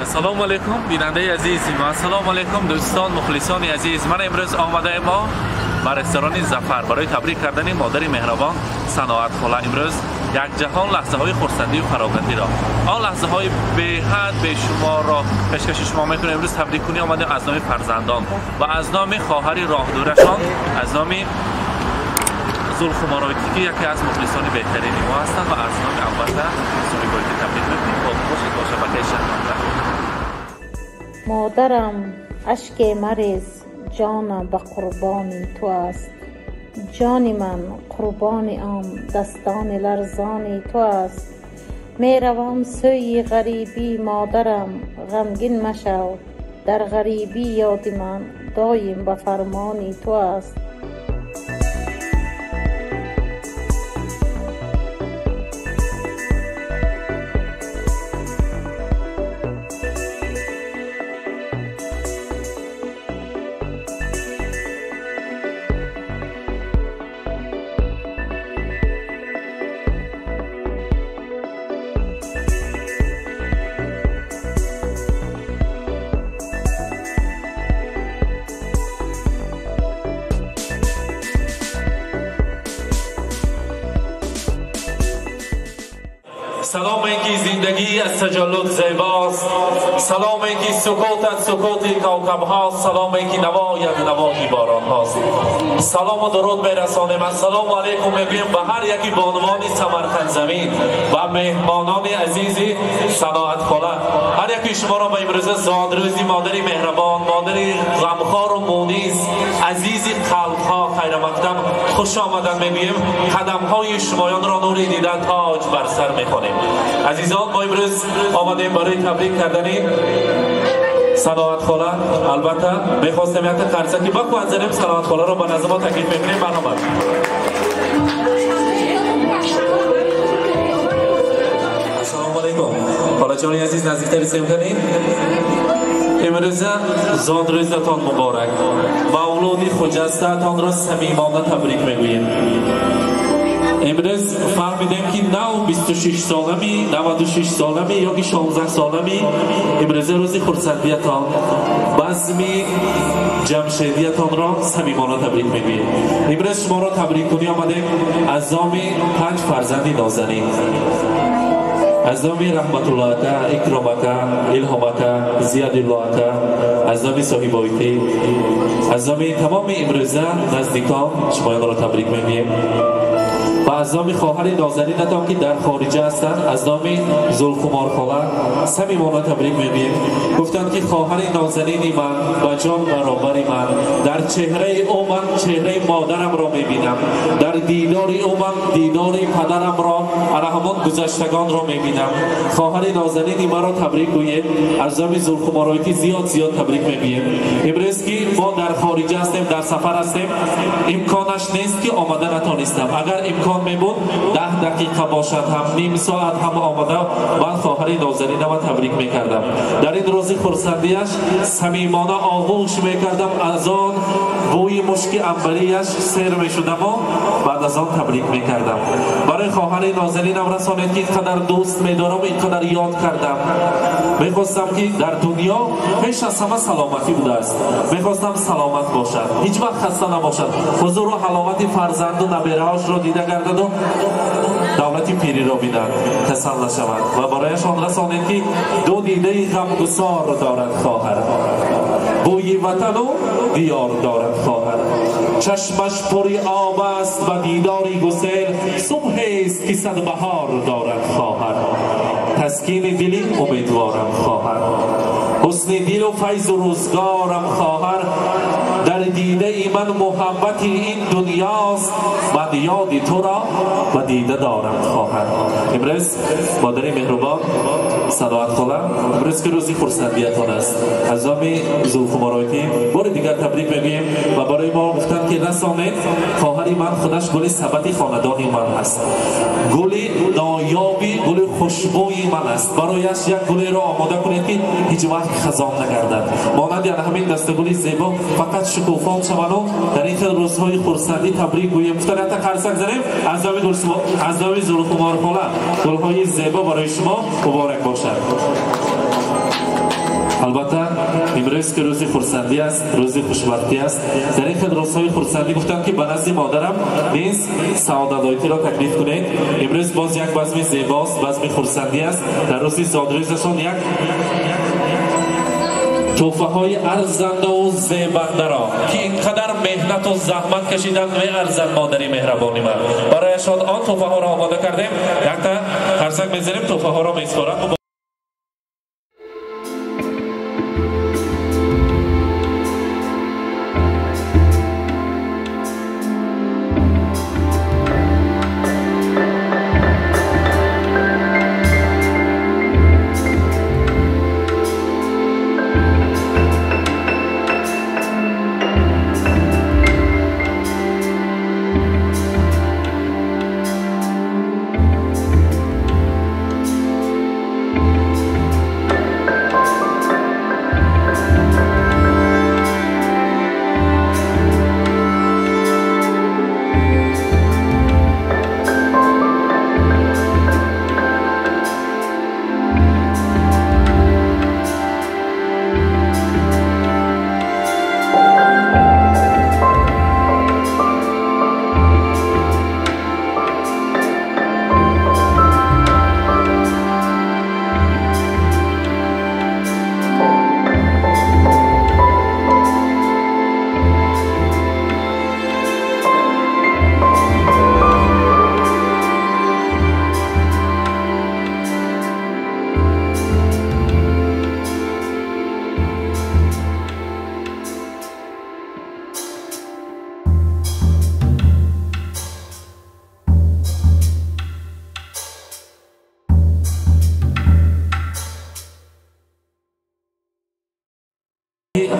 Ассалому алайкум бинандаи азизи мо, ассалому алайкум дӯстон, мухлисони азиз. Ман имрӯз омадаем мо ба ресторани Зафар барои табрик кардани модари меҳрабон Саноат хола. Имрӯз як ҷаҳон лаҳзаҳои хурсандию фароғатиро, он лаҳзаҳои беҳад бешуморро пешкаши шумо мекунем. Имрӯз табриккунӣ омадем аз номи фарзандон ва аз номи хоҳари роҳдурашон, аз номи Зулхумароити, ки яке аз мухлисони беҳтарини мо ҳастанд, ва аз номи албатта соҳибоити табрик мекунем. Бо бошед бо шабакаи Шаҳномда. Модарам, ашке марез, ҷонам ба қурбони ту аст. Ҷони ман қурбони он дастони ларзони ту аст. Меравам сӯи ғарибӣ, модарам, ғамгин машав. Дар ғарибӣ ёди ман доим ба фармони ту аст. Салом ки зиндагӣ аз таҷаллуд зебост, салом ки сукутат сукути кавкабҳост, салом ки навояд навои боронҳост. Салому дуруд мерасонем, ассалому алайкум мегӯем ба ҳар яки бонувони Самарқанд замин ва меҳмонони азизи Саноат хола. Ҳар яки шуморо ба имрӯза зодрӯзи модари меҳрабон, модари ғамхору мунис, азизи қалбҳо хайрамақдам хуш омадан мегӯем. Қадамҳои шумоёнро нури дида тоҷ бар сар мехонем. Азизон, мо имрӯз омадем барои табрик кардани Саноат хола. Албатта мехостем якта қарсаки бақувват занем, Саноат холаро ба назди мо таклиф мекунем. Барномад. Ассалому алайкум холаҷони азиз, наздиктари сем кунед. Имрӯза зодрӯзатон муборак, мавлуди хуҷастаатонро самимона табрик мегӯем. Имрӯз фаҳмидем ки нав 26 солами, 96 солами ё ки 16 солами. Имрӯза рӯзи хурсандиятон, базми ҷамшедиятонро самимона табрик мегӯем. Имрӯз шуморо табриккунӣ омадем аз номи 5 фарзанди нозанин, аз номи Раҳматулло ака, Икром ака, Илҳом ака, Зиядулло ака, аз номи соҳибоитӣ, аз номи тамоми имрӯза наздикон шумоёнро табрик мегӯем ва аз номи хоҳари нозанинатон, ки дар хориҷа ҳастанд, аз номи Зулхумор хола самимона табрик мегӯем. Гуфтанд ки хоҳари нозанини ман ба ҷон баробари ман, дар чеҳраи ӯ ман чеҳраи модарамро мебинам, дар дидори ӯ ман дидори падарамро, ана ҳамон гузаштагонро мебинам. Хоҳари нозанини маро табрик гӯед. Аз номи Зулхумороити зиёд зиёд табрик мегӯем. Имрӯз ки мо дар хориҷа ҳастем, дар сафар ҳастем, имконаш нест ки омада натонистам. Агар имкон мебуд, 10 дақиқа бошад ҳам, ним соат ҳам омада ман хоҳари нозанинама табрик мекардам. Дар ин рӯзи хурсандиаш самимона оғӯш мекардам, аз он бӯи мушки анбарияш сер мешудаму баъд аз он табрик мекардам. Барои хоҳари нозанинам расонед ки ин қадар дӯст медорам, ин қадар ёд кардам. Мехостам ки дар дунё пеш аз ҳама саломатӣ будааст, мехостам саломат бошад, ҳеҷ вақт хаста набошад, ҳузуру ҳаловати фарзанду набераҳошро дида гардаду давлати пириро бинад, касал нашавад. Ва барояшон расонед ки ду дидаи ғамгусор дорад хоҳар, бӯи ватану диёр дорад хоҳар, чашмаш пури об аст ва дидори гусел, субҳест ки сад баҳор дорад хоҳар, таскини дили умедворам хоҳар, ҳусни дилу файзу рӯзгорам хоҳар, дар дидаи ман муҳаббати ин дунёст, ман ёди туро ба дида дорам хоҳар. Имрӯз модари меҳрубон Саноат хола, имрӯз ки рӯзи хурсандиятон аст, аз номи Зулхумороитӣ бори дигар табрик мегӯем ва барои мо гуфтанд ки расонед, хоҳари ман худаш гули сабати хонадони ман ҳаст, гули ноёби, гули хушбӯи ман аст. Барояш як гулеро омода кунед ки ҳеҷ вақт хазон нагардад, монанди ана ҳамин дастагули зебо фақат шукуфон шавану дар ин хел рӯзҳои хурсандӣ табрик гӯем. Гуфтан якта қарсак занем аз номи Зулхумор хола. Гулҳои зебо барои шумо муборак бошад. Албатта имрӯз ки рӯзи хурсандӣ аст, рӯзи хушбахтӣ аст, дар ин хел рӯзҳои хурсандӣ гуфтам ки ба назди модарам низ саодатоитиро таклиф кунед. Имрӯз боз як базми зебост, базми хурсандӣ аст. Дар рӯзи зодрӯзашон як тӯҳфаҳои арзандаву зебандаро ки ин қадар меҳнату заҳмат кашиданд меарзанд модари меҳрабони ман. Барояшон он тӯҳфаҳоро омода кардем. Якта қарсак мезанем, тӯҳфаҳоро меспорам.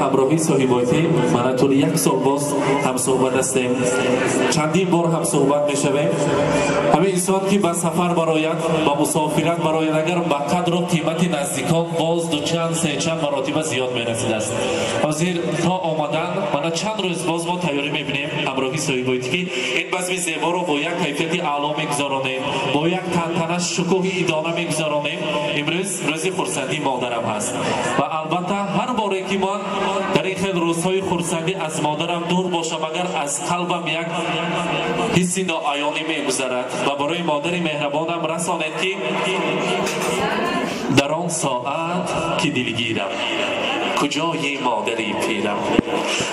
Ҳамроҳи соҳибоитӣ мана тӯли як сол боз ҳамсӯҳбат ҳастем, чандин бор ҳамсӯҳбат мешавем. Ҳамин инсон ки ба сафар барояд, ба мусофират барояд, агар ба қадру қимати наздикон боз дучанд сечанд маротиба зиёд мерасидааст. Ҳозир то омадан мана чанд рӯз боз мо тайёрӣ мебинем ҳамроҳи соҳибоитӣ ки ин базми зеборо бо як кайфияти аъло мегузаронем, бо як тантана шукӯҳи идона мегузаронем. Имрӯз рӯзи хурсандии модарам ҳаст ва албатта ҳар боре ки ман дар ин хел рӯзҳои хурсандӣ аз модарам дур бошам, агар аз қалбам як ҳисси ноаёнӣ мегузарад ва барои модари меҳрабонам расонед ки дар он соат ки дилгирам куҷои модари пирам,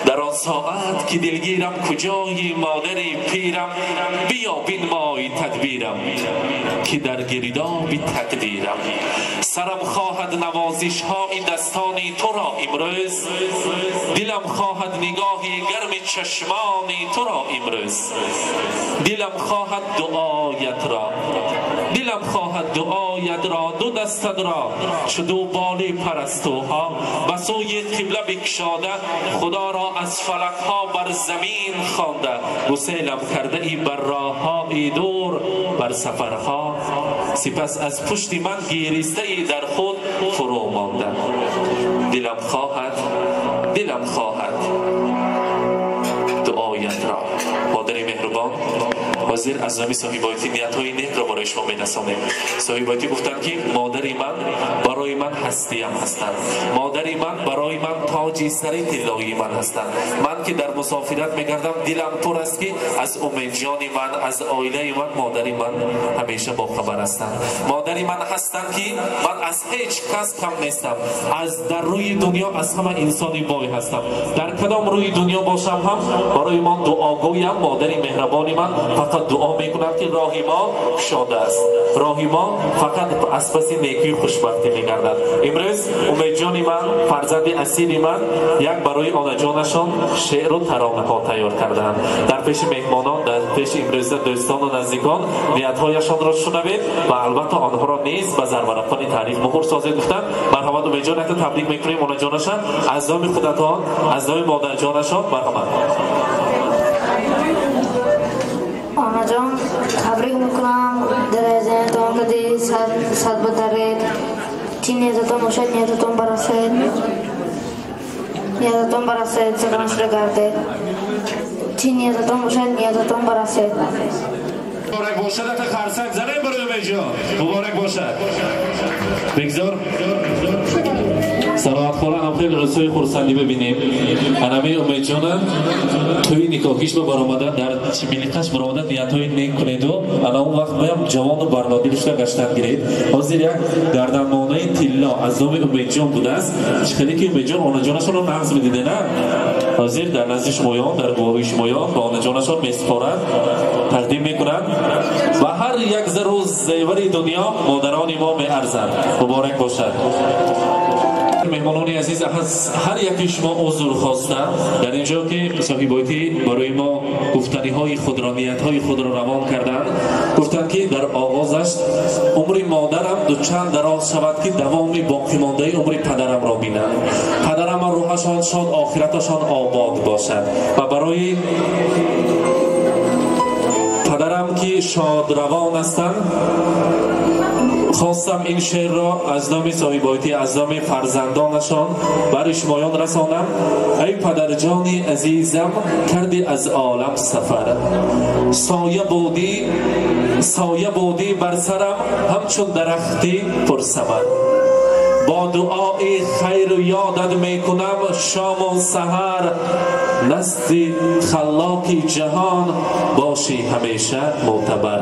дар он соат ки дилгирам куҷои модари пирам, биё бинмой тадбирам ки дар гирдоби тақдирам. Сарам хоҳад навозишҳои дастони туро имрӯз, дилам хоҳад нигоҳи гарми чашмони туро имрӯз, дилам хоҳад дуоят ро, дилам хоҳад дуоят ро, ду дастат ро чу ду боли парастуҳо ба сӯи қибла бикшода, худоро аз фалакҳо бар замин хонда, гуселам кардаи бар роҳҳои дур, бар сафарҳо, сипас аз пушти ман гиристаи дар худ фурӯ монда. Дилам хоҳад, дилам хоҳад дуоят ро. Модари меҳрубон, ҳозир аз номи соҳибоитӣ ниятҳои некро барои шумо мерасонем. Соҳибоитӣ гуфтанд ки модари ман барои ман ҳастиям ҳастанд, модари ман барои ман тоҷи сари тиллоии ман ҳастанд. Ман ки дар мусофират мегардам, дилам пур аст ки аз умедҷони ман, аз оилаи ман модари ман ҳамеша бохабар ҳастанд. Модари ман ҳастанд ки ман аз ҳеҷ кас кам нестам, аз дар рӯи дунё аз ҳама инсони бой ҳастам. Дар кадом рӯи дунё бошам ҳам барои ман дуогӯям модари меҳрабони ман фақат дуо мекунад ки роҳи мо кушода аст, роҳи мо фақат аз паси некию хушбахтӣ мегардад. Имрӯз умедҷони ман, фарзанди асили ман, як барои онаҷонашон шеъру таронаҳо тайёр кардаанд. Дар пеши меҳмонон, дар пеши имрӯза дӯстону наздикон ниятҳояшонро шунавед ва албатта онҳоро низ ба зарварақони таърих муҳур созед. Гуфтанд марҳамат умедҷон, якта табрик мекунем онаҷонашон аз номи худатон, аз номи модарҷонашон. Марҳамат. Онаҷон, табрик мекунам, дараҷаатон кади сад бадаред, чӣ ниятатон бошад ниятатон барасед, ниятатон барасед, сараншуда гардед, чӣ ниятатон бошад ниятатон барасед. Муборак бошад, ата қарсак занем барои умедҷон. Муборак бошад. Бегзор. Саломат хола ҳам хеле рӯзҳои хурсандӣ бибинем. Анами Умедҷонам тӯи никоҳиш ба баромадан дар чимилиқаш баромадан ниятҳои нек кунеду ана он вақт моям ҷавону барнодил шуда гаштан гиред. Ҳозир як гарданмонаи тилло аз номи Умедҷон будааст. Чӣ хеле ки Умедҷон онаҷонашонро нағз медиде, на? Ҳозир дар назди шумоён, дар гувоҳии шумоён ба онаҷонашон месупорад, тақдим мекунад ва ҳар як зару зевари дунё модарони мо меарзанд. Муборак бошад. Меҳмонони азиз, аз ҳар яки шумо узр хоста дар инҷо ки соҳибойтӣ барои мо гуфтаниҳои худро, ниятҳои худро равон карданд. Гуфтанд ки дар оғозаш умри модарам дучанд дароз шавад ки давоми боқимондаи умри падарамро бинам. Падарам рӯҳашон шод, охираташон обод бошад ва барои падарам ки шодравон ҳастанд хостам ин шеърро аз номи соҳибойтӣ, аз номи фарзандонашон барои шумоён расонам. Эй падарҷони азизам, кардӣ аз олам сафар, соя будӣ бар сарам ҳамчун дарахти пурсамар. Бо дуои хайру ёдат мекунам шому саҳар, назди халлоқи ҷаҳон бошӣ ҳамеша мӯътабар.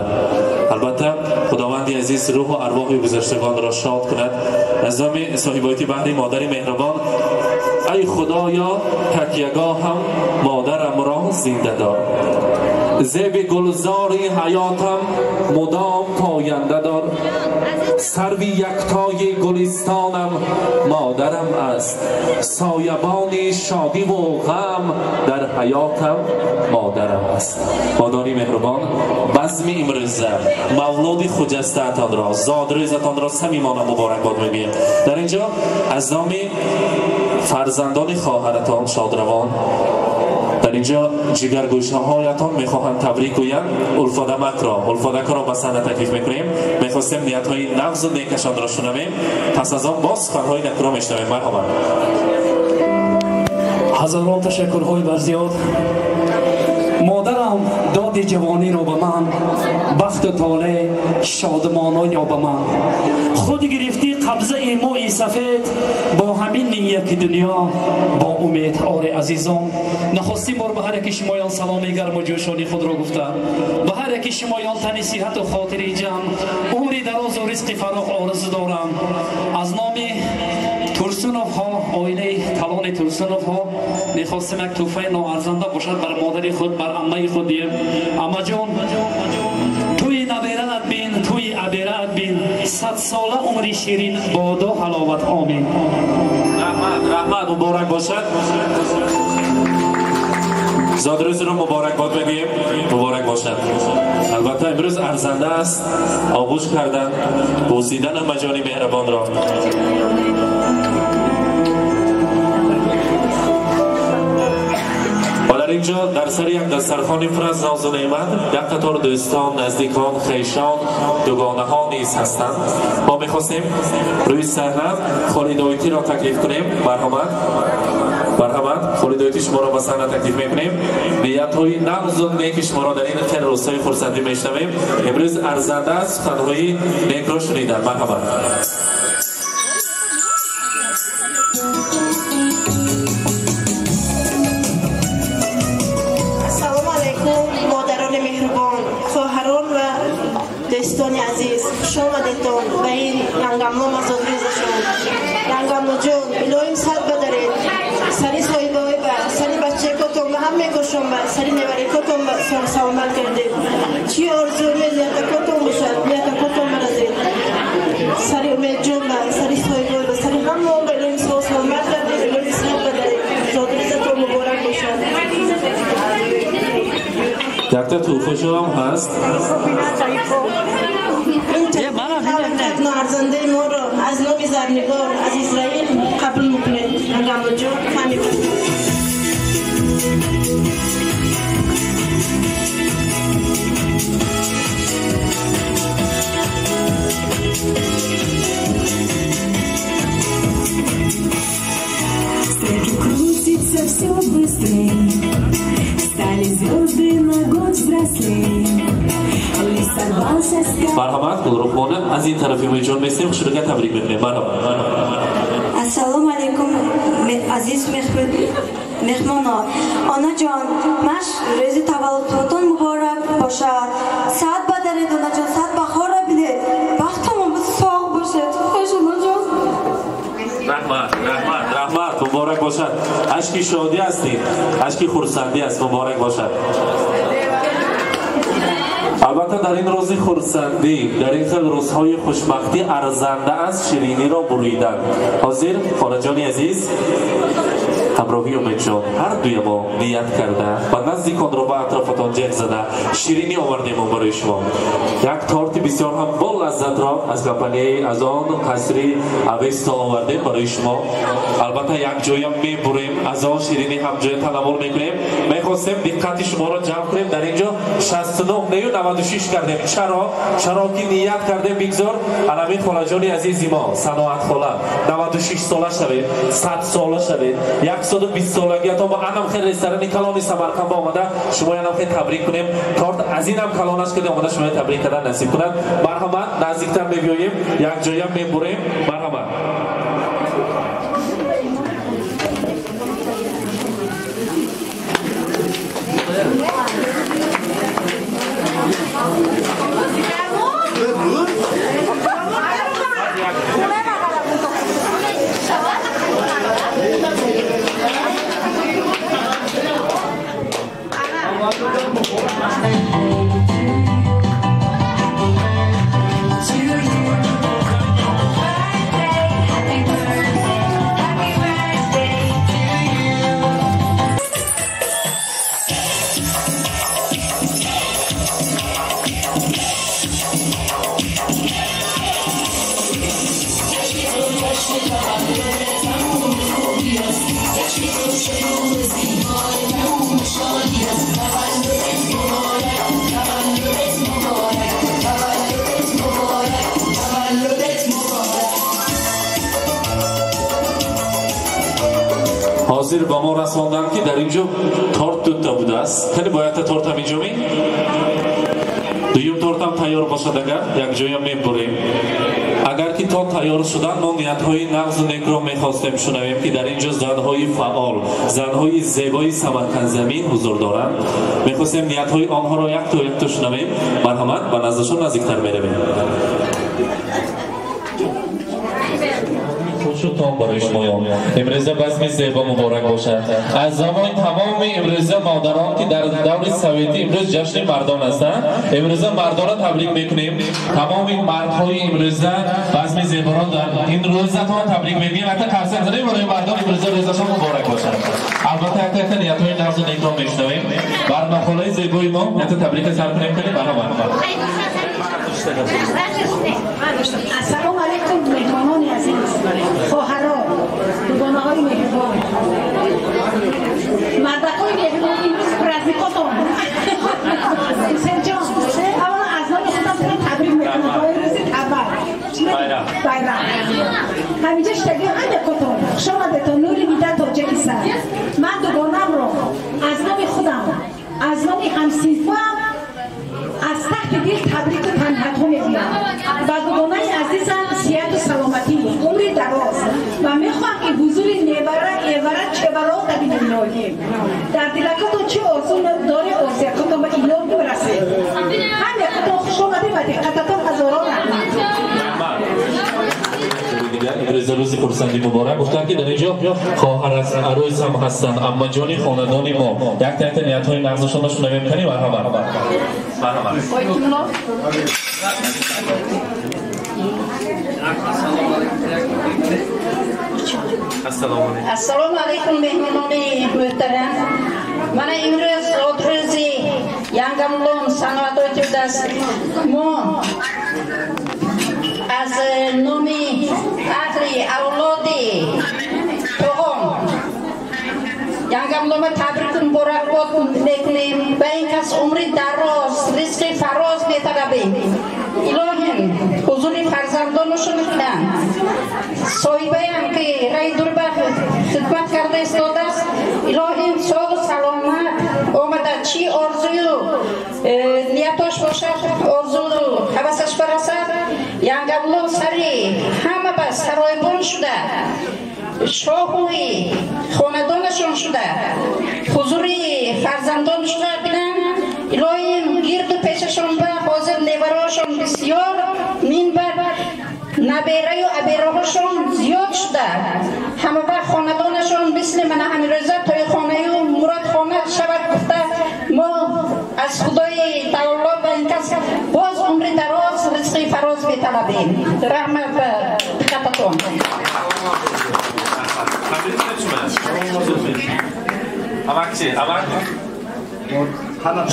Албатта худованди азиз рӯҳу арвоҳи гузаштагонро шод кунад. Аз номи соҳибояти баҳри модари меҳрубон, ай худоё такягоҳам модарамро зинда дор, зеби гулзори ҳаётам мудом поянда дор, сарви яктои гулистонам модарам аст, соябони шодиву ғам дар ҳаётам модарам аст. Модари меҳрубон, базми имрӯза мавлуди хуҷастаатонро, зодрӯзатонро самимона муборакбод мегӯем. Дар инҷо аз номи фарзандони хоҳаратон шодравон, дар инҷо ҷигаргӯшаҳоятон мехоҳанд табрик гӯянд. Улфодамакро, Улфодакро ба саҳна таклиф мекунем. Мехостем ниятҳои нағзу некашонро шунавем, пас аз он боз суханҳои накро мешунавем. Марҳамат. Ҳазорон ташаккурҳои барзиёд. Модарам доди ҷавониро ба ман, бахту толеъ шодмоноё ба ман. Худ гирифтӣ қабзаи мои сафед, бо ҳамин нияти дунё бо умед. Оре азизон, нахостин бор ба ҳар яки шумоён саломи гарму ҷӯшони худро гуфта, ба ҳар яки шумоён тани сиҳату хотири ҷамъ, умри дарозу ризқи фароғ орзу дорам. Аз номи Турсуновҳо, оилаи калони Турсуновҳо мехостем як тӯҳфаи ноарзанда бошад бар модари худ, бар аммаи худ диҳем. Аммаҷон, тӯи набераат бин, тӯи абераат бин, садсола умри ширин боду ҳаловат. Омин. Раҳмат, раҳмат, муборак бошад. Зодрӯзро муборакбод мегӯем, муборак бошад. Албатта имрӯз арзанда аст оғӯш кардан, бӯсидан аммаҷони меҳрабонро. дар инҷо дар сари як дастархони пур аз нозу неъмат як қатор дӯстон, наздикон, хешон, дугонаҳо низ ҳастанд. Мо мехостем рӯи саҳна Холидоитиро таклиф кунем. Марҳамат, марҳамат, Холидоити шуморо ба саҳна таклиф мекунем. Ниятҳои нағзу неки шуморо дар ин хел рӯзҳои хурсандӣ мешунавем. Имрӯз арзанда аст суханҳои некро шунидан. Марҳамат. Дӯстони азиз, хуш омадедтон ба ин Янгабло зодрӯзашон. Янгаблоҷон, илоҳим сад бадаред, сари соҳибаҳои ба, сари бачакотон ба, ҳамекошон ба, сари неварикотон ба саломат гардед. Чӣ орзу умед ниятакотон бошад, ниятакотон баразед. Сари Умедҷон ба, сари соҳибаҳои ба, сари ҳамаон ба илоҳим саломат гардед, илоҳим сад бадаред. Зодрӯзатон муборак бошад. Якта тӯҳфашон ҳаст. Арзандаи моро аз номи Зарнигор аз Исраил қабул мекунед. Янгаблоҷон, ҳамин. Стрелки крутятся все быстрее, стали звезды на год взрослее. Марҳамат, Гулрухмона, аз ин тарафи Умедҷон местем, хушруга табрик мекунем. Марҳамат. Ассалому алайкум. Азиз меҳмонон, онаҷон, маш рӯзи таваллудтон муборак бошад. Саат бадаред, онаҷон, саат баҳорро бинед. Бахтамон соғ бошед. Хуш, онаҷон. Раҳмат, раҳмат, раҳмат, муборак бошад. Ашки шодӣ ҳастед, ашки хурсандӣ аст, муборак бошад. Албатта дар ин рӯзи хурсандӣ, дар ин хел рӯзҳои хушбахтӣ арзанда аст шириниро буридан. Ҳозир холаҷони азиз, ҳамроҳи Умедҷон ҳар дуя мо ният карда ва наздиконро ба атрофатон ҷеғ зада ширинӣ овардем барои шумо. Як торти бисёр ҳам бо лаззатро аз компанияи аз он қасри Авесто овардем барои шумо. Албатта якҷоя мебурем, аз он ширинӣ ҳамҷоя танаввул мекунем. Мехостем диққати шуморо ҷалб кунем. Дар инҷо 69 нею 96 кардем. Чаро? Чаро ки ният кардем бигзор анамин холаҷони азизи мо Саноат хола 96 сола шавед, 100 сола шавед, 120 солагиатон ба анам хел ресторани калони Самарқанд омада шумо янам хел табрик кунем. Торт аз инам калонаш кардем, омада шумо табрик кардан насиб кунад. Марҳамат, наздиктар мебиёем, якҷоя мебурем. Марҳамат. Ҳозир ба мо расонданд, ки дар инҷо торт дута будааст. Кани бо якта торт ҳам инҷо ми? Дуюм тортам тайёр бошад, агар якҷоя мебурем. Агар ки то тайёр шудан, мо ниятҳои нағзу некро мехостем шунавем, ки дар инҷо занҳои фаъол, занҳои зебои Самарқандзамин ҳузур доранд. Мехостем ниятҳои онҳоро якто якто шунавем. Марҳамат, ба наздашон наздиктар меравем. Шутон барои шумоён имрӯза базми зебо муборак бошад. Аз замони тамоми имрӯза модарон, ки дар даври советӣ имрӯз ҷашни мардон ҳастанд, имрӯза мардонро табрик мекунем. Тамоми мардҳои имрӯза базми зеборо дар ин рӯзатон табрик мегӯем. Ҳатто қарсак занем барои мардон, имрӯза рӯзашон муборак бошад. Албатта якта якта ниятҳои нағзу некро мешунавем. Бар мақолаи зебои мо якта табрика сар кунем. Кунем, марҳамат. Ассалому алайкум, меҳмонони азиз, хоҳарон, дугонаҳои меҳрибон, мардакҳои меҳрибон, имрӯз праздникотон. Ҳусенҷон, аввало аз номи худам туро табрик мекунам бо рӯзи таваллуд, байрам. Ҳаминҷа шитагиҳо ҳамякотон, хуш омадетон, нури дида тоҷики сар. Ман дугонамро аз номи худам, аз номи ҳамсинфам аз таҳти дил табрику таҳниятҳо мегӯям. Ба дугонаи азизам сиҳату саломатӣ, умри дароз ва мехоҳам, ки ҳузури невара, эвара, чеваро бинам. Илоҳӣ, дар дилакотон чӣ орзу дори, орзуякотон ба илоҳ бирасед. Ҳамякотон хуш омадед ва диққататон ҳазорон раҳмат. Имрӯза рӯзи хурсандӣ муборак. Гуфтанд, ки дар инҷо хоҳар арӯс ҳам ҳастанд, аммаҷони хонадони мо. Якта якта ниятҳои нағзашонро шунавем. Кани, марҳамат. Марҳамат. Ассалому алайкум, меҳмонони муҳтарам. Мана имрӯз рӯзи Янгамлон Саноатоти будааст. Мо аз номи аҳли авлоди тоғом Янгамлома табрику муборакбод мекунем. Ба ин кас умри дароз, ризқи фароз металабем. Илоҳим ҳузури фарзандонашон кунанд. Соҳибаям, ки раи дурба хидмат карда истодааст, илоҳим соғу саломат омада, чӣ орзую ниятош бошад, орзую ҳавасаш барасад. Янгамло сари ҳама ба саройбон шуда. Шоҳуи хонадонашон шуда, ҳузури фарзандонашонро бинанд. Илоҳим гирду пешашон ба ҳозир невароашон бисёр, минбар набераю абераҳошон зиёд шуда, ҳама вақт хонадонашон мисли мана ҳамин рӯза тойхонаю муродхона шавад гуфта, мо аз Худои таоло ба ин кас боз умри дароз, ризқи фароз металабем. Раҳмат ба диққататон. Амакчи, амак.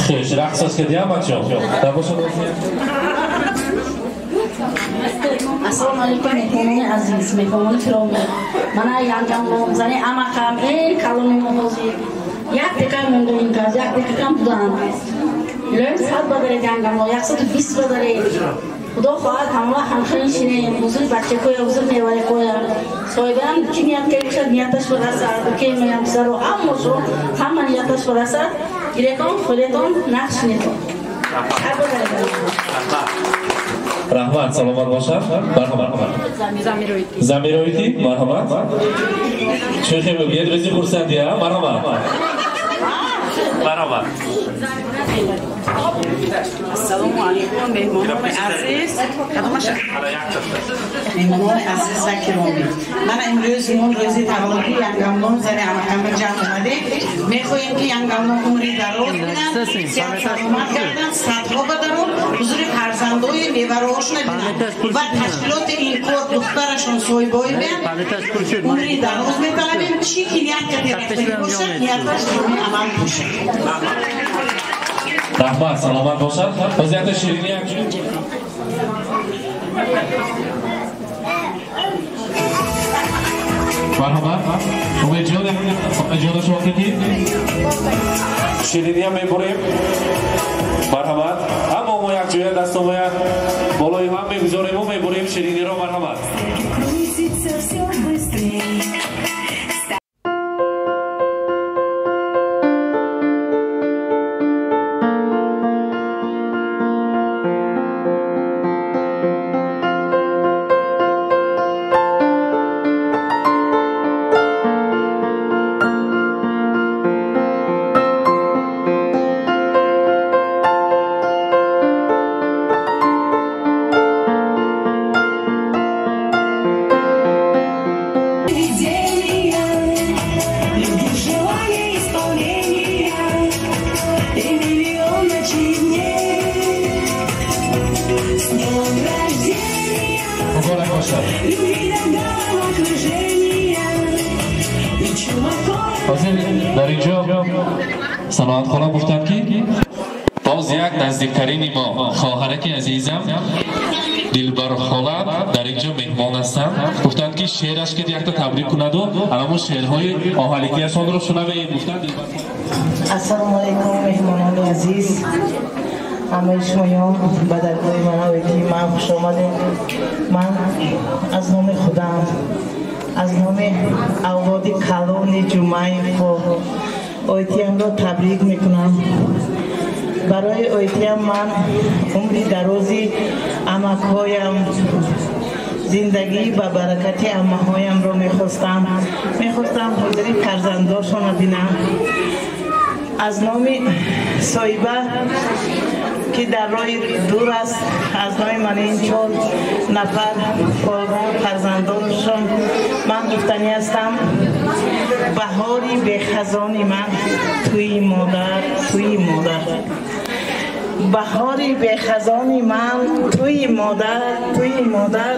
Хеш, рақсаш кардӣ, амакҷон? Набошад. Ассалому алайкум, меҳмонони азиз, меҳмонони киромӣ. Мана янгамлом, зани амакам, эй калони мо ҳозир. Як дақиқа монда ин кас, як дақиқам буданд. Илоҳим 100 бадаред янгамло, 120 бадаред. Худо хоҳад ҳамава ҳамхел шинем, ҳузури бачакоя, ҳузури неваракоя. Соҳибаам чӣ ният карда бошад, нияташ барасад. Укей моям, писаро, ҳамашо, ҳама нияташ барасад. Гирекон, холетон, нақш нетон. Раҳмат, саломат бошад. Марҳамат. Замироити, марҳамат. Шӯхӣ мегӯяд, рӯзи хурсандӣ, а? Марҳамат. Марҳамат. Ассалому алайкум, меҳмонони азиз. Меҳмонони азиз ва киромӣ. Ман имрӯз мо рӯзи таваллуди янгамлон зани амакама ҷамъ омадем. Мехоҳем ки янгамлон умри дароз бинанд, сиҳат саломат гарданд, садҳо бадарон, ҳузури фарзандои мевароошона бинанд ва ташкилоти ин кор духтарашон соҳибои бианд. Умри дароз металабем, чӣ ки ният карда рафтагӣ бошад, нияташ амал бошад. Раҳмат, саломат бошад. Боз якта ширинӣ як. Марҳамат. Умедҷон, Умедҷон шумо кӣ? Ширинӣ ҳам мебурем. Марҳамат. Ҳама мо як ҷоя дастомоя болои ҳам мегузорем ва мебурем шириниро. Марҳамат. Ҳозир дар инҷо саноатхона гуфтанд ки боз як наздиктарини мо хоҳараки азизам Дилбархола дар инҷо меҳмон ҳастанд. Гуфтанд ки шеъраш ки якта табрик кунаду ҳамон шеърҳои оҳаликияшонро шунавем. Гуфтанд Ассалому алайкум, меҳмонони азиз, ҳамаи шумоён ба даргоҳи ман оидии ман хуш омадед. Ман аз номи худам, аз номи авлоди калони Ҷумъаевҳо оитиямро табрик мекунам. Барои оитиям ман умри дарози амакҳоям, зиндагӣ ба баракати аммаҳоямро мехостам. Мехостам ҳузури фарзандошонро бинам. Аз номи соҳиба ки дар роҳи дур аст, аз номи ман ин 4 нафар фарзандонашон ман гуфтанӣ ҳастам: баҳори бехазони ман туи модар, туи модар. Баҳори бехазони ман туи модар, туи модар.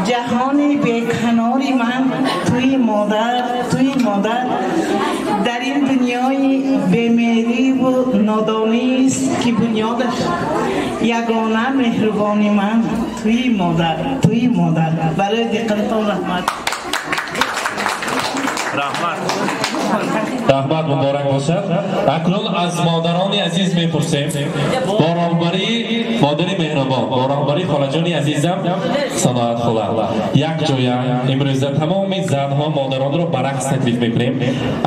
Ҷаҳони беканори ман туи модар, туи модар. Дар ин дунёи бемеҳриву нодонист ки бунёдаш ягона меҳрубони ман туи модар, туи модар. Барои диққататон раҳмат. Раҳмат. Раҳмат, муборак бошад. Акнун аз модарони азиз мепурсем. Бо роҳбарии модари меҳрубон, бо роҳбарии холаҷони азизам Саноат хола, як ҷоя имрӯза тамоми занҳо, модаронро ба рақс таклиф мекунем.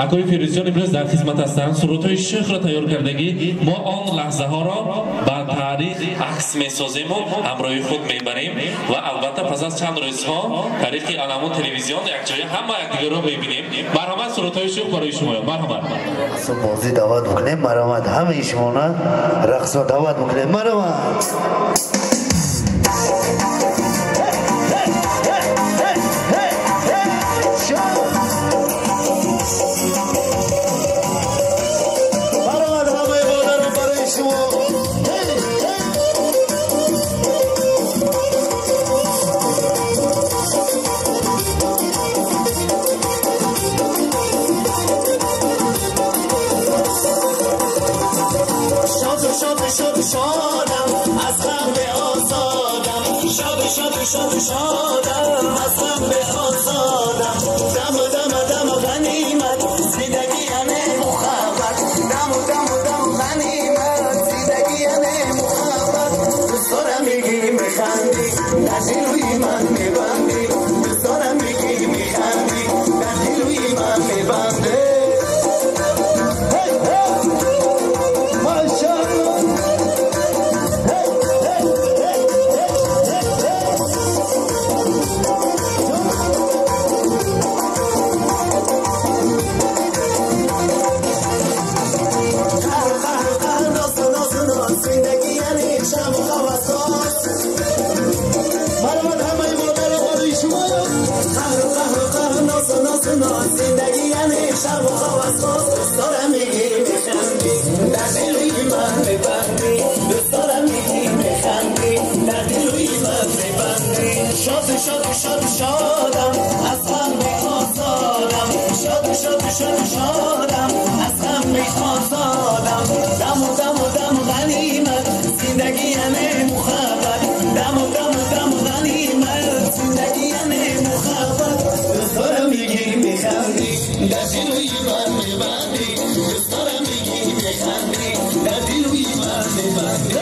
Акои Фирӯзҷон имрӯз дар хизмат ҳастанд, сурудҳои шӯхро тайёр кардагӣ. Мо он лаҳзаҳоро ба таърих акс месозему ҳамроҳи худ мебарем ва албатта пас аз чанд рӯзҳо тариқи аламун телевизион якҷоя ҳама якдигарро мебинем. Марҳамат, сурудҳои шӯх барои шумоён. Марҳамат. Бозӣ даъват мекунем. Марҳамат, ҳамаи шумона рақсро даъват мекунем. Марҳамат. Марҳамат, ҳамаи модарон барои шумо. شاد شاد شادم از غم به آزادم، شاد شاد شاد شادم از غم به آزادم. دم دم دم غنیمت زندگی یعنی محبت، دم دم دم غنیمت زندگی یعنی محبت. دوست دارم میگی میخندی در جلوی من میبندی، دوست دارم میگی میخندی در جلوی من میبندی. زندگی یعنی شب و خواب از خواست. دوست دارم میگی میخندی در دلوی من میبندی، دوست دارم میگی میخندی در دلوی من میبندی. شاد شاد شاد شادم از غم به آزادم، شاد شاد شاد شادم از غم به آزادم. دم و دم و دم غنیمت زندگی یعنی محبت، دم و دم و دم غنیمت زندگی یعنی محبت. دوست دارم میگی میخندی در دلوی من میبندی، دوست دارم میگی میخندی در دلوی من میبندی.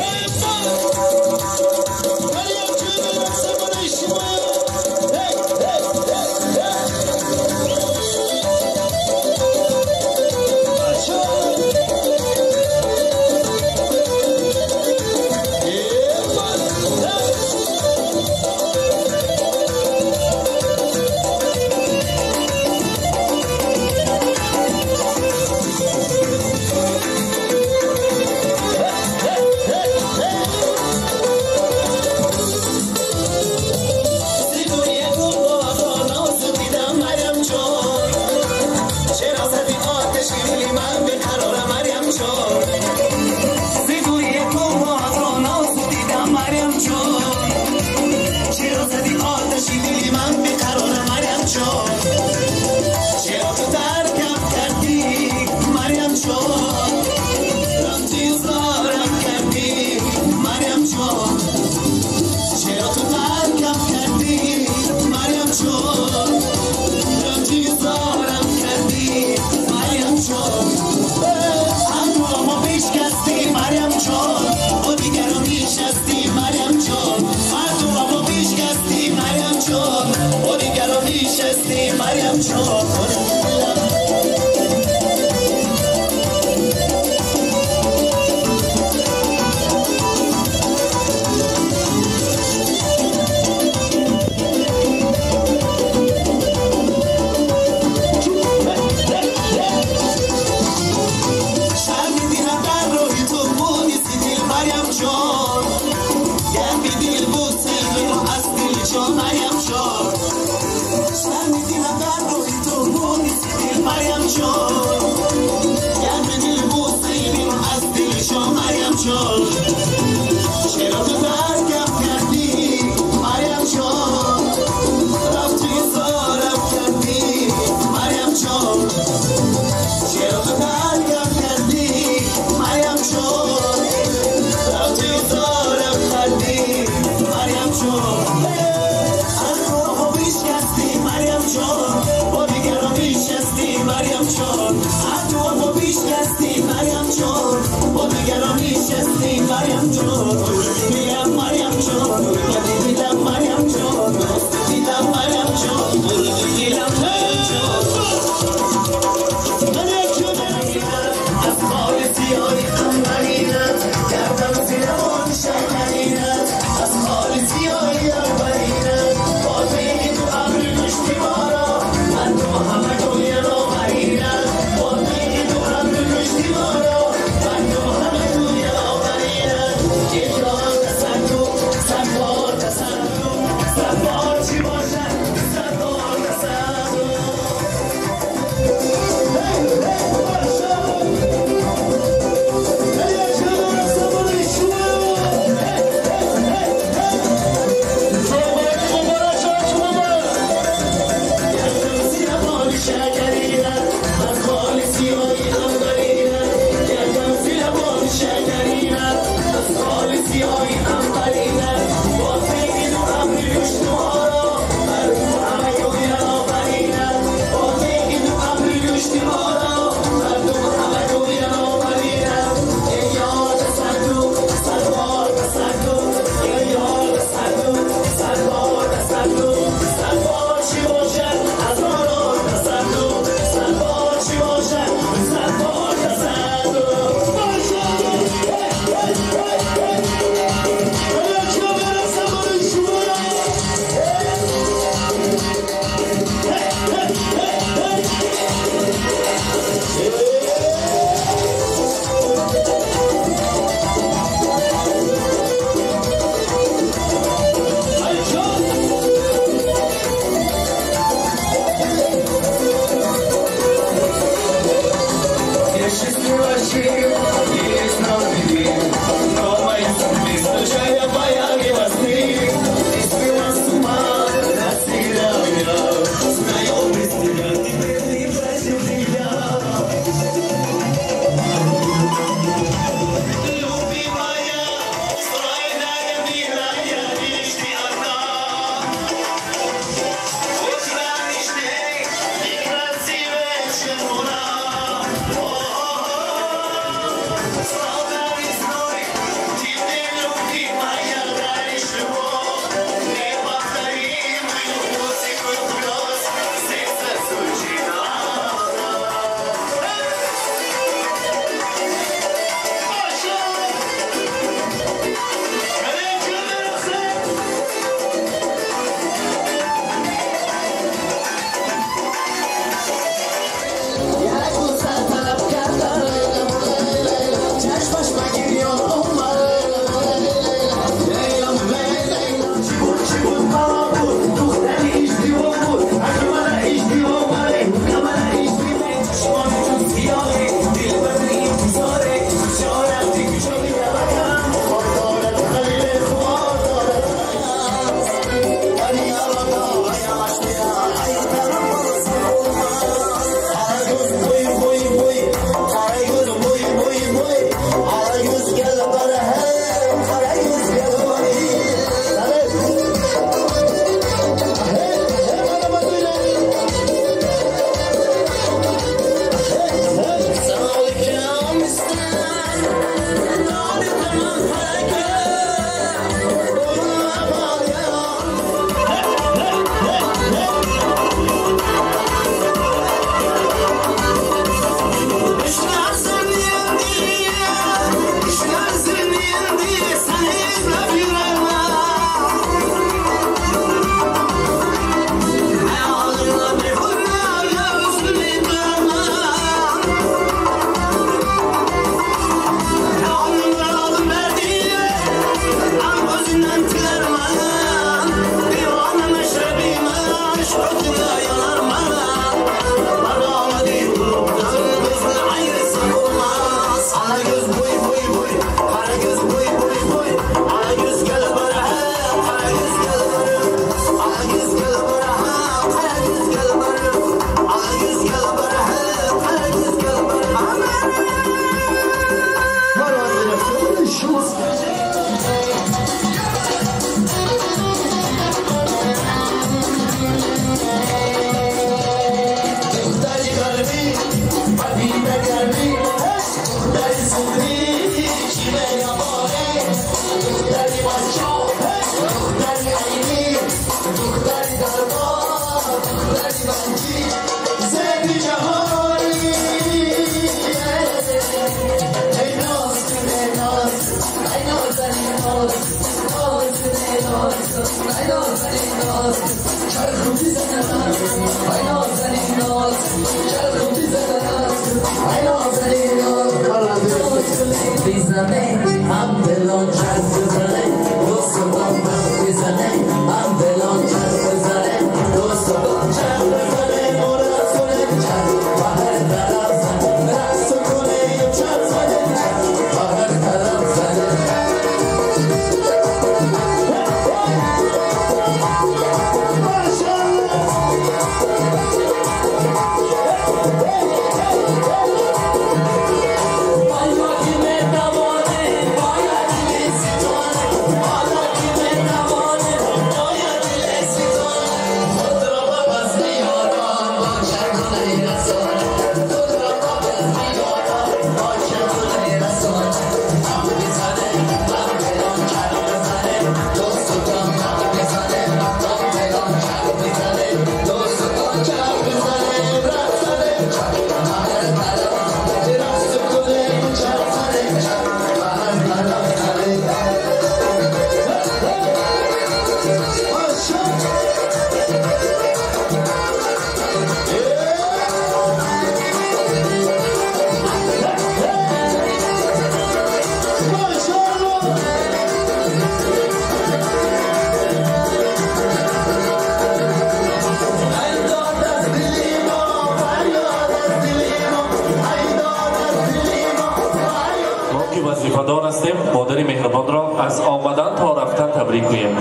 Вазифадор ҳастем модари меҳрубонро аз омадан то рафтан табрик гӯем.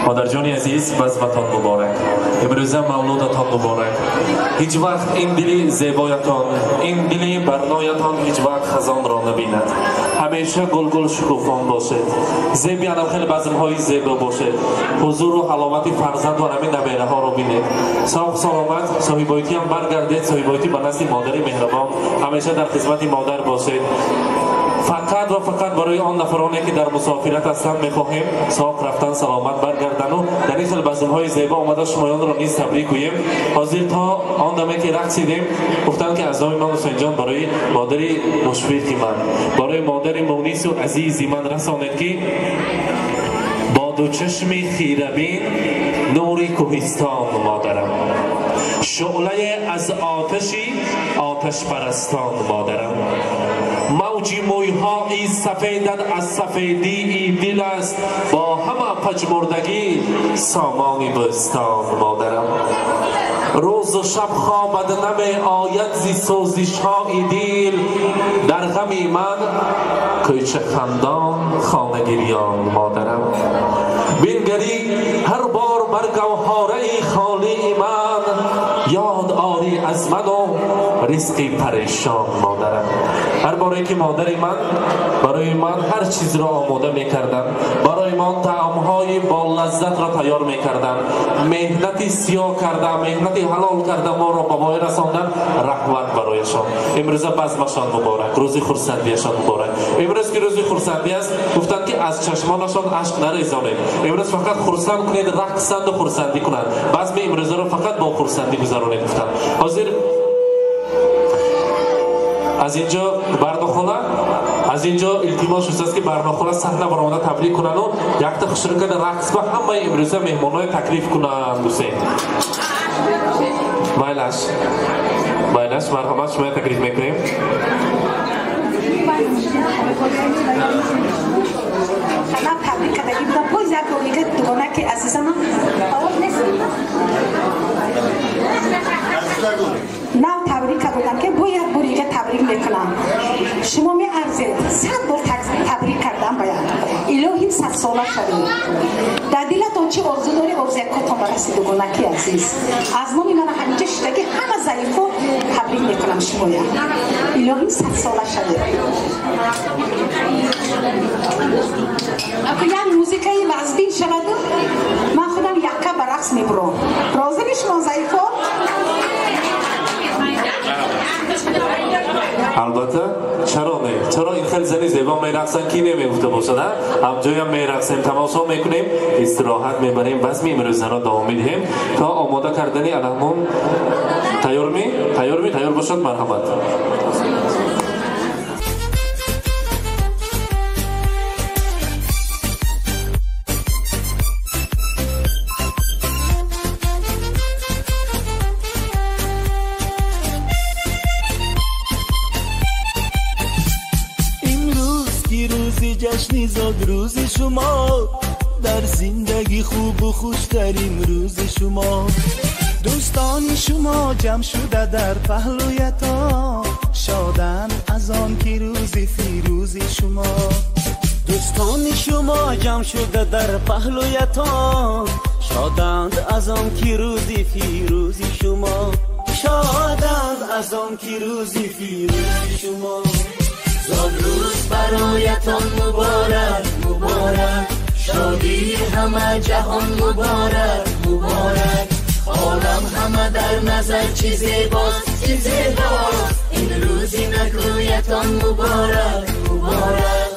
Модарҷони азиз, базматон муборак, имрӯза мавлудатон муборак. Ҳеҷ вақт ин дили зебоятон, ин дили барноятон ҳеҷ вақт хазонро набинад. Ҳамеша гулгул шукуфон бошед, зеби анам хеле базмҳои зебо бошед, ҳузуру ҳаловати фарзанд ва ҳамин набераҳоро бинед. Соғ саломат соҳибойтиам баргардед, соҳибойтӣ ба назди модари меҳрубон, ҳамеша дар хизмати модар бошед. Фақат ва фақат барои он нафароне ки дар мусофират ҳастанд мехоҳем соқ рафтан саломат баргардану дар ин хел базмҳои зебо омада шумоёнро низ табрик гӯем. Ҳозир то он даме ки рақсидем, гуфтанд ки аз номи ман Ҳусейнҷон барои модари мушфиқи ман, барои модари мунису азизи ман расонед ки бо ду чашми хирабин нури кӯҳистон модарам, шӯълае аз оташи оташпарастон модарам, мавҷи мӯйҳои сафедат аз сафедии дил аст, бо ҳама паҷмурдагӣ сомони бӯстон модарам. Рӯзу шаб хобад намеояд зи сӯзишҳои дил, дар ғами ман кӯчахандон хонагирён модарам. Бингарӣ ҳар бор бар гавҳораи холии ман, ёд орӣ аз ману ризқи парешон модарам. Ҳар боре ки модари ман барои ман ҳар чизро омода мекарданд, барои ман таомҳои болаззатро тайёр мекарданд, меҳнати сиёҳ карда, меҳнати ҳалол карда моро ба воя расонданд, раҳмат барояшон. Имрӯза базмашон муборак, рӯзи хурсандиашон муборак. Имрӯз ки рӯзи хурсандӣ аст, гуфтанд ки аз чашмонашон ашк нарезонед. Имрӯз фақат хурсанд кунед, рақсанду хурсандӣ кунанд. Базми имрӯзаро фақат бо хурсандӣ гузаронед, гуфтанд. Ҳозир аз инҷо барнохола, аз инҷо илтимос шудааст ки барнохола саҳна баромада табрик кунану якта хушрӯкада рақс ба ҳамаи имрӯза меҳмонҳое таклиф кунанд. Ҳусейн, майлаш, майлаш, марҳамат, шумоя таклиф мекунем. Ман табрик кардагӣ будам, боз як бор дига дугонаки азизамам овоз нест. Нав табрик кардам ки бо як бор дига табрик мекунам. Шумо меарзед, 100 бор табрик кардам бояд. Илоҳим 100 сола шавед. Дар дилатон чӣ орзу дорӣ, орзуякотон барасед, дугонаки азиз. Аз номи ман ҳаминҷа шудаги ҳама заифо табрик мекунам шумоя. Илоҳим 100 сола шавед. Як музикаи вазбин шаваду ман худам якка ба рақс мебурам. Розими шумо заифо? Албатта, чаро не? Чаро ин хел зани зебо мерақсанд, ки намегуфта бошад, а? Ҳамҷоям мерақсем, тамошо мекунем, истироҳат мебарем, базми имрӯзаро давом медиҳем то омода кардани алаҳмон. Тайёрми? Тайёрми? Тайёр бошад, марҳамат. ҷашни зодрӯзи шумо, дар зиндагӣ хубу хуштарин рӯзи шумо. Дӯстони шумо ҷамъ шуда дар паҳлӯятон, шоданд аз он ки рӯзи фирӯзи шумо. Дӯстони шумо ҷамъ шуда дар паҳлӯятон, шоданд аз он ки рӯзи фирӯзи шумо. Шоданд аз он ки рӯзи фирӯзи шумо. Зодрӯз бароятон муборак, муборак, шодии ҳама ҷаҳон муборак, муборак. Олам ҳама дар назар чӣ зебост, چی زیباست این روزی نکویتان مبارک مبارک.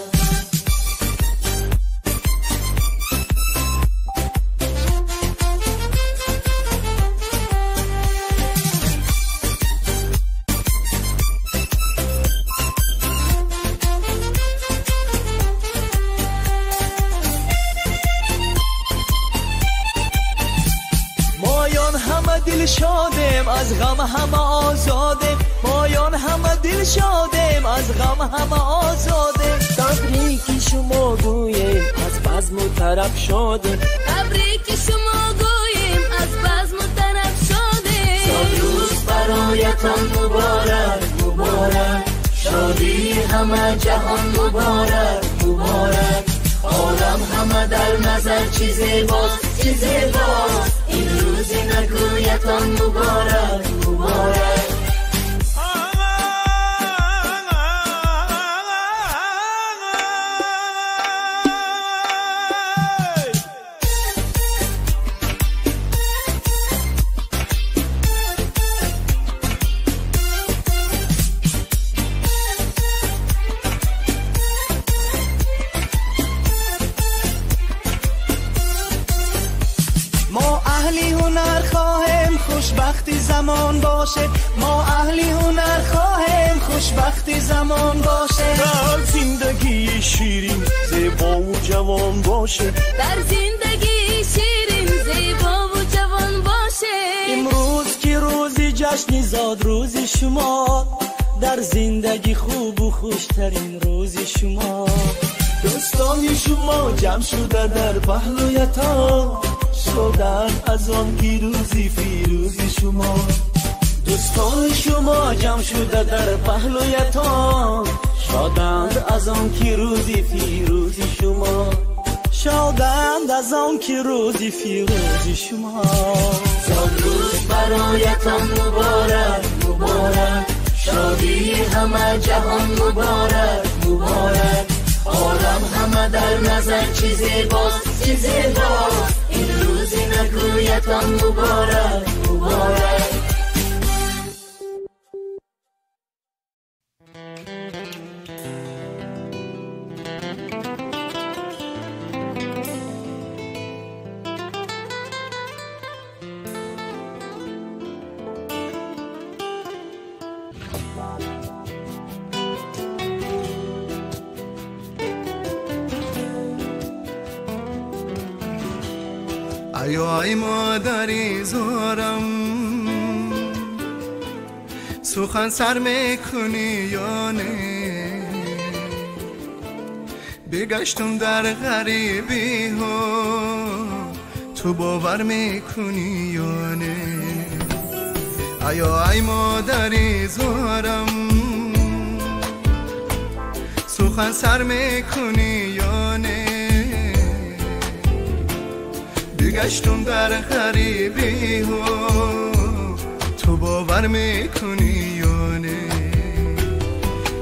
شادم از غم همه آزادم، مایان همه دل شادم از غم همه آزادم. تبریک شما گوییم از بزم و طرب شادم، تبریک شما گوییم از بزم و طرب شادم. سالروز برایتان مبارک مبارک، شادی همه جهان مبارک مبارک. عالم همه در نظر چی زیباست چی زیباست این روز نکویتان مبارک مبارک. خوشبختی زمان باشه، ما اهلی هنر خواهیم خوشبختی زمان باشه. در زندگی شیرین زیبا و جوان باشه، در زندگی شیرین زیبا و جوان باشه. امروز که روز جشن زاد روز شما، در زندگی خوب و خوشترین روز شما. دوستان شما جمع شده در پهلویتان، شدن از آن که روزی فیروزی شما. دوستان شما جمع شده در پهلویتان، شادند از آن که روزی فیروزی شما، شادند از آن که روزی فیروزی شما. سالروز برایتان مبارک مبارک، شادی همه جهان مبارک مبارک. عالم همه در نظر چی زیباست چی زیباست این روز نکویتان مبارک مبارک. ای مادری زارم سخن سر میکنی یا نه، بگشتم در غریبی ها تو باور میکنی یا نه. ایا ای مادری زارم سخن سر میکنی یا نه، بگشتم در غریبی ها تو باور میکنی یا نه،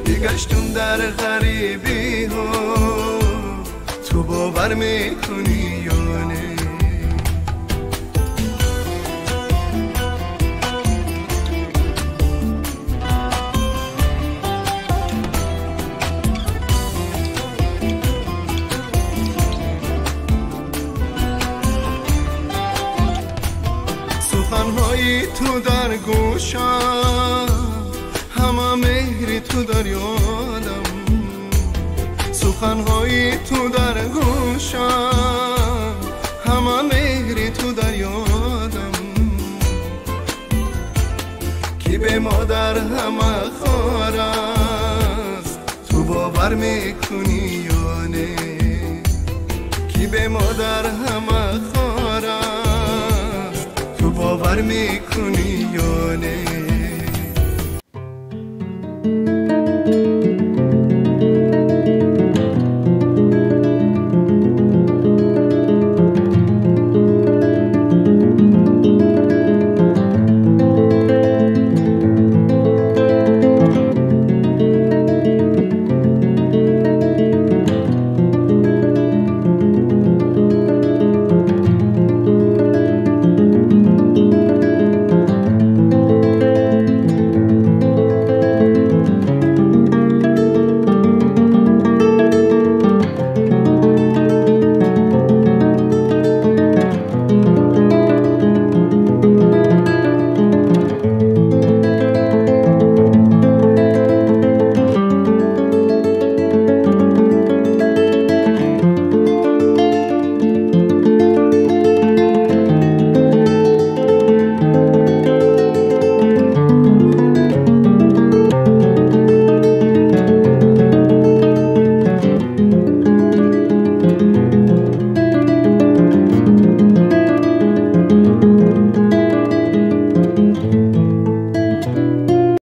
بگشتم در غریبی ها تو باور میکنی یا نه. سخنهای تو در گوشم، همه مهری تو در یادم. سخنهای تو در گوشم، همه مهری تو در یادم. که به مادر همه خار است تو باور میکنی یا نه، که به مادر همه خار است تو باور میکنی یا نه.